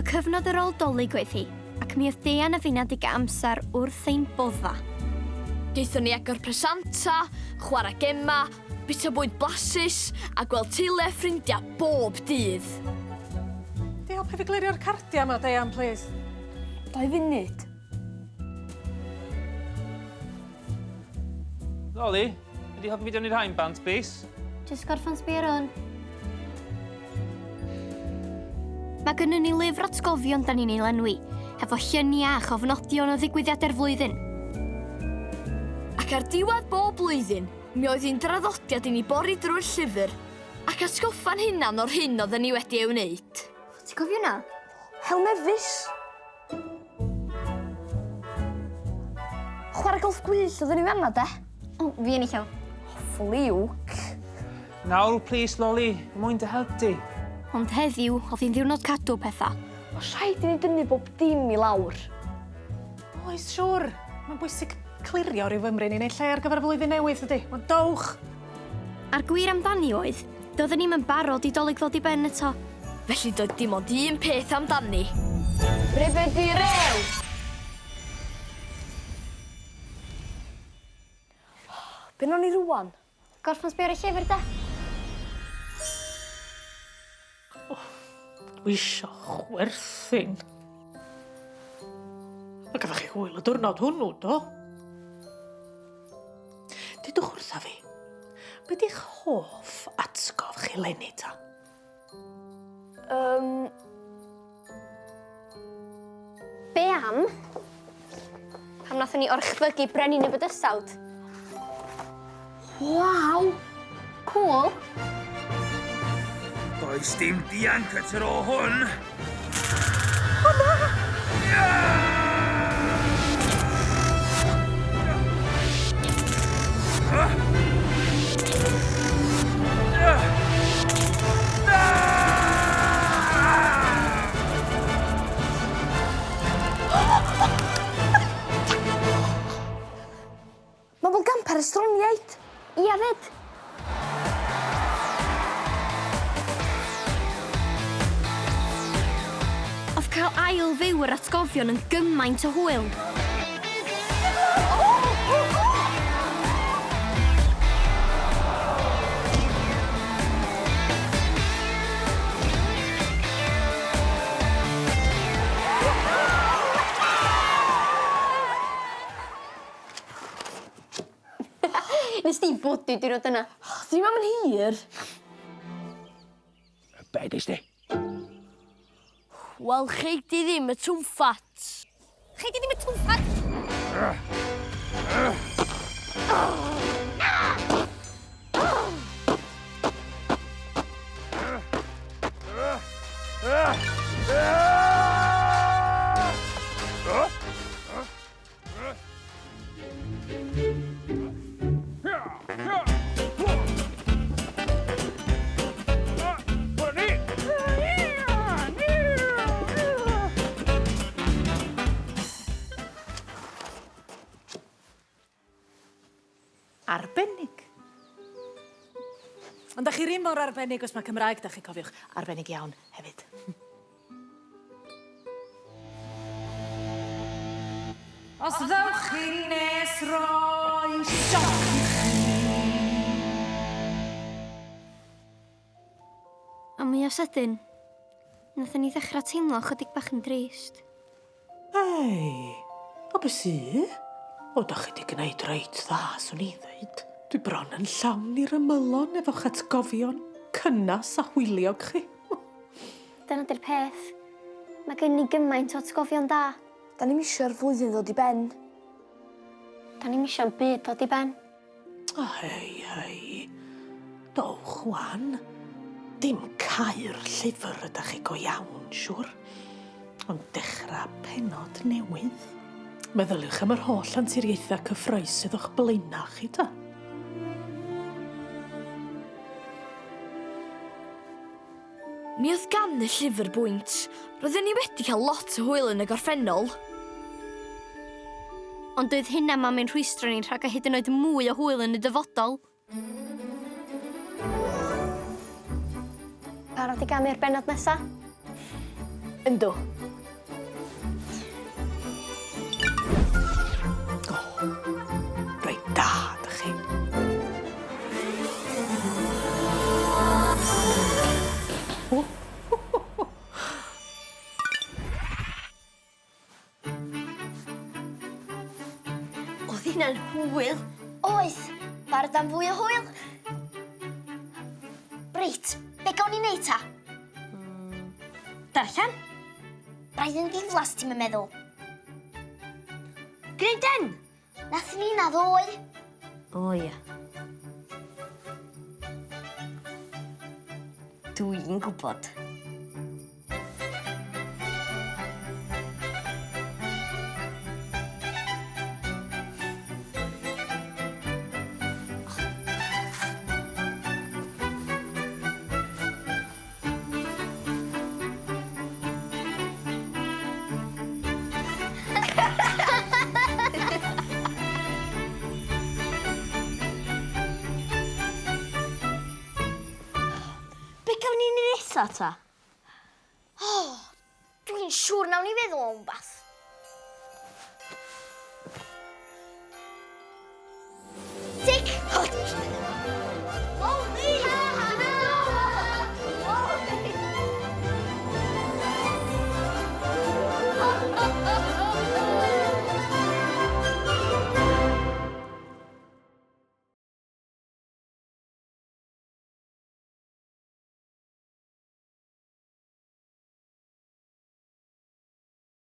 Y cyfnod ar ôl Dolig oedd hi, ac mi oedd Deian a finna 'di gael amser wrth ein bodda. Gaethon ni agor presanta, chwarae gema, bwyta bwyd blasus, a gweld teulu a ffrindiau bob dydd. Di helpu fi glirio'r cardiau yma, Deian, plîs? Dau funud. Loli, ydi helpu fi dynnu rhain bant, plîs? Jyst gorffan sbio ar hwn. Mae gynnon ni lyfr atgofion da ni'n ei lenwi, hefo lluniau a chofnodion o ddigwyddiadau'r flwyddyn. Ac ar diwedd bob blwyddyn, mi oedd hi'n draddodiad i ni bori drwy'r llyfr ac atgoffa'n hunan o'r hyn oedden ni wedi ei wneud. Ti'n cofio hwnna? Hel mefus! Chwarae golff gwyllt oedden ni fan'na de? O, fi enillodd. Ffliwc. Nawr, plîs, Loli, er mwyn dy help di. Ond heddiw, oedd hi'n ddiwrnod cadw petha. Oes rhaid i ni dynnu bob dim i lawr? Oes, siwr. Mae'n bwysig clirio rhyw fymryn i wneud lle ar gyfer y flwyddyn newydd, dydy? Wel, dowch! A'r gwir amdani oedd, doedden ni'm yn barod i Dolig ddod i ben eto. Felly doedd dim ond un peth amdani. Rhybudd di rew! Be nawn ni rŵan? Gorffan sbio ar y llyfr de. Oh, dwi isio chwerthin. Mae gafoch chi hwyl y diwrnod hwnnw, do? Dudwch wrtha fi, be di'ch hoff atgof chi leni ta? Be am? Pam nathon ni orchfygu brenin y bydysawd? Waw! Cŵl! Does dim dianc y tro hwn! O na! Mae fel gampau'r estroniaid. Ia 'fyd. O'dd cael ail fyw yr atgofion yn gymaint o hwyl. Nes di bwdu diwrnod yna. Ddim am yn hir. Be des di? Wel, chei di ddim y twmffat. Chei di ddim y twmffat! Arbennig. Ond da chi'r un mor arbennig os mae Cymraeg da chi, cofiwch. Arbennig iawn hefyd. Os ddewch chi nes roi sioc i chi. A mwya sydyn, nathon ni ddechrau teimlo chydig bach yn drist. Hei, o be sy? O, da chi di gwneud reit dda, swn i'n ddeud. Dwi bron yn llawn i'r ymylon efo'ch atgofion cynnas a hwyliog chi. Dyna 'di'r peth. Mae gen ni gymaint o atgofion da. Da ni'm isio'r flwyddyn ddod i ben. Da ni'm isio'm byd ddod i ben. O hei, hei. Dowch wan. Dim cau'r llyfr ydach chi go iawn, siŵr. Ond dechrau pennod newydd. Meddyliwch am yr holl anturiaethau cyffrous sydd o'ch blaenau chi ta. Mi oedd gan y llyfr bwynt. Roedden ni wedi cael lot o hwyl yn y gorffennol. Ond doedd hynna 'm am ein rhwystro ni rhag cael hyd yn oed mwy o hwyl yn y dyfodol. Barod i gamu'r bennod nesa? Yndw. O, reit da, dych chi. Oedd hynna'n hwyl. Oedd, barod am fwy o hwyl. Reit, be gawn ni neud ta? Darllen? Braidd yn ddiflas ti'n meddwl. Gwneud den! Nath ni na ddoe. O ia. Dwi'n gwybod. Be gawn ni nesa ta? Dwi'n siŵr nawn ni feddwl o wbath.